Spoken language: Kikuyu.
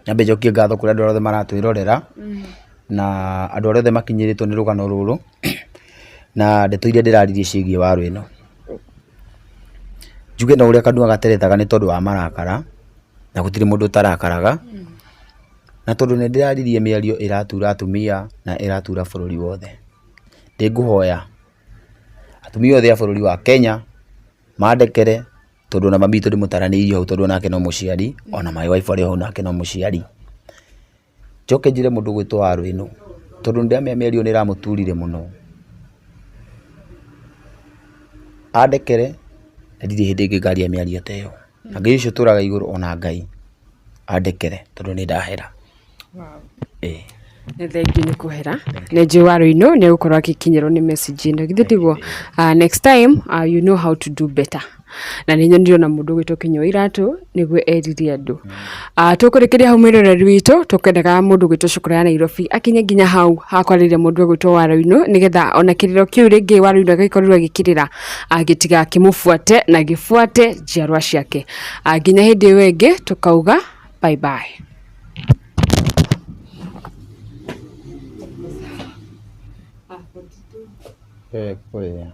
Nyambe njokie ngatho kũrĩ andũ arĩa othe maratwĩrorera, na andũ arĩa othe makinyĩrĩtwo nĩ rũgano rũrũ, na ndeto iria ndĩraririe ciĩgiĩ waru ĩno. Njuge na ũrĩa kanua gaterethaga nĩ tondũ wa marakara, na gũtirĩ mũndũ ũtarakaraga, na tondũ nĩ ndĩraririe mĩario ĩratura atumia na ĩratura bũrũri wothe. Nĩngũhoya atumia othe a bũrũri wa Kenya mandekere tondũ ona mami witũ ndĩmũtaranĩirie hau tondũ onake no mũciari, ona my wife arĩ o hau nake no mũciari. Njoke njĩre mũndũ ũgwĩtwo Waruenũ, tondũ nĩndĩramenya mĩario nĩ ĩramũturire mũno, andekere na ndirĩ hĩndĩ ĩngĩ ngaria mĩario ta ĩyo. Na Ngai ũcio ũtũraga igũrũ ona Ngai andekere tondũ nĩ ndahera. Ĩĩ. Nĩ thengiũ nĩ kũhera nĩ njũĩ Waruinũ nĩ egũkorwo agĩkinyĩrwo nĩ message ĩno githĩ tiguo? Next time you know how to do better. Na nĩ nyonire ona mũndũ ũgwĩtwo Kĩnyua Iratũ nĩguo erire andũ. Tũkũrĩkĩria hau mwĩroreri witũ, tũkwendaga mũndũ ũgwĩtwo Cũkũrũ ya Nairobi akinye nginya hau hakwarĩria mũndũ ũgwĩtwo Waruinũ nĩgetha ona kĩrĩro kĩu rĩngĩ Waruinũ agĩkorirwo agĩkĩrĩra gĩtigakĩmũbuate na gĩbuate njiarwa ciake. Nginya hĩndĩ ĩyo ĩngĩ tũkauga bye bye. Eh, kũrĩa.